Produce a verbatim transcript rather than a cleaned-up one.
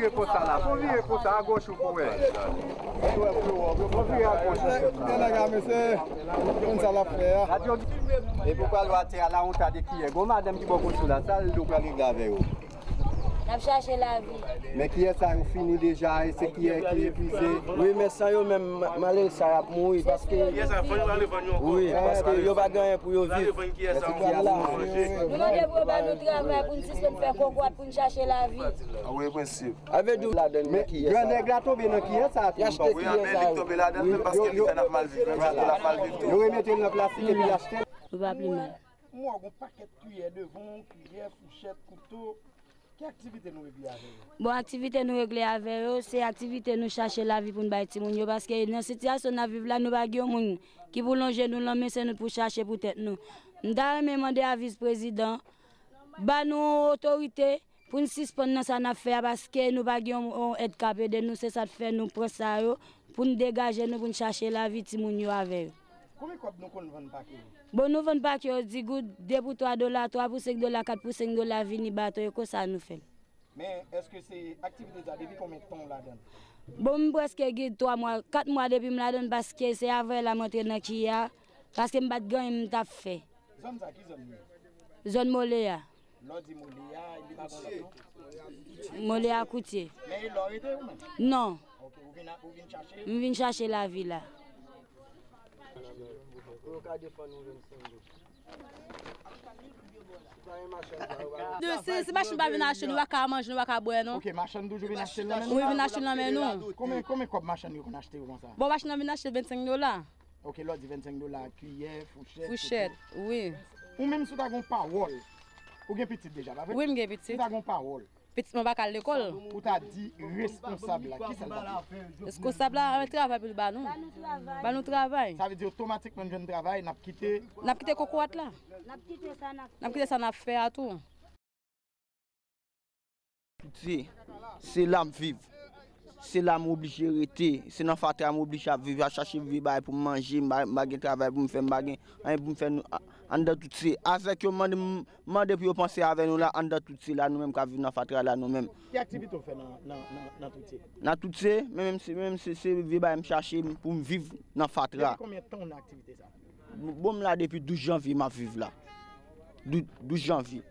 Vire konsa la, fò vire konsa, agoch ou pou wè. Fò vire agoch ou. Gen nèg la, mesye, konn sa l ap fè a. Epi w pral wè atè a, la honte de kiyè. Gon madanm ki bò kote w la, sa l di w pral regle avè yo. N ap chache lavi. Men kiyè sa yo fini deja, e se kiyè ki epuize. Wi, men san yo menm, ma-, malere sa y ap mouri, paske, wi, paske yo pa gen anyen pou yo viv. Nou mande pou yo ba nou travay, pou n sispann fè kokorat, pou n chache lavi. Avè di w ladann men kiyè sa. Grannèg la tonbe nan kiyè sa tou. Li achte kiyè sa. Wi, men li tonbe ladann menm paske li fè n ap mal viv, menm jan tou l ap mal viv tou. Yo remete l nan plastik epi l achte l. Nou pa pi mal. M wè w gon pakèt kiyè devan w, kiyè, fouchèt, kouto. Ki aktivite nou regle avè yo? Bon, aktivite nou regle avè yo, se aktivite nou chache lavi pou n bay timoun yo, paske nan sitiyasyon n ap viv la, nou pa gen yon moun ki pou lonje nou lanmen, se nou pou chache pou tèt nou. M ta renmen mande a vis prezidan, ba nou yon otorite pou n sispann nan sa n ap fè a, paske nou pa gen yon, yon èd k ap ede nou, se sa k fè nou pran sa yo, pou n degaje nou, pou n chache lavi timoun yo avè yo. Konbyen kòb nou konn vann pake yo? Bon, nou vann pake yo di goud, de pou twa dola, twa pou senk dola, kat pou senk dola, vini bato yo, konsa nou fè l. Men, èske se aktivite sa, depi konbyen tan w ladan l? Bon, m prèske gen twa mwa, kat mwa depi m ladan l, paske se avè l a m antre nan kiyè a, paske m pa t gen anyen m t ap fè. Zòn sa, ki zòn li ye? Zòn Mole a. Lè w di Mole a, li pa gon lòt non? Mole a Koutye. Men e la w rete ou menm? Non. Ok, ou vin a, ou vin chache? M vin chache lavi la. Ou ka defann yon vennsenk goud. Si, si machann pa vin achte, nou pa ka manje, nou pa ka bwè, non. Ok, machann toujou vin achte l nan men nou? Wi, vin achte l nan men nou. Konbyen, konbyen kòb machann yo konn achte yo konsa? Bon, machann nan vin achte vennsenk dola. Ok, lè w di vennsenk dola, kiyè, fouchèt, fouchèt, wi. Ou menm, si w ta gen yon pawòl, ou gen pitit deja, pa vre? Wi, m gen pitit. Si w ta gen yon pawòl, pitit mwen pa ka al lekòl. Ou ta di responsab la, kisa l t ap di? Responsab la, travay pou l ba nou. Ba nou travay. Sa vle di otomatikman n jwenn travay, n ap kite. N ap kite kokorat la. N ap kite sa n ap fè. N ap kite sa n ap fè a tou. Tout se, se la m viv. Se la m oblije rete. Se nan fatra m oblije ap viv, ap chache vye bagay pou m manje, m pa, m pa gen travay pou m fè, m pa gen anyen pou m fè nou, a-, anndan tout se. Avèk yo mande m, mande pou yo panse avè nou la, anndan tout se la, nou menm k ap viv nan fatra la, nou menm. Ki aktivite w fè nan, nan, nan, nan tout se? Nan tout se, men menm se, men menm se, se vye bagay m chache pou m viv nan fatra. Depi konbyen tan w nan aktivite sa? Bon, m la depi douz janvye m ap viv la. Dou-, douz janvye.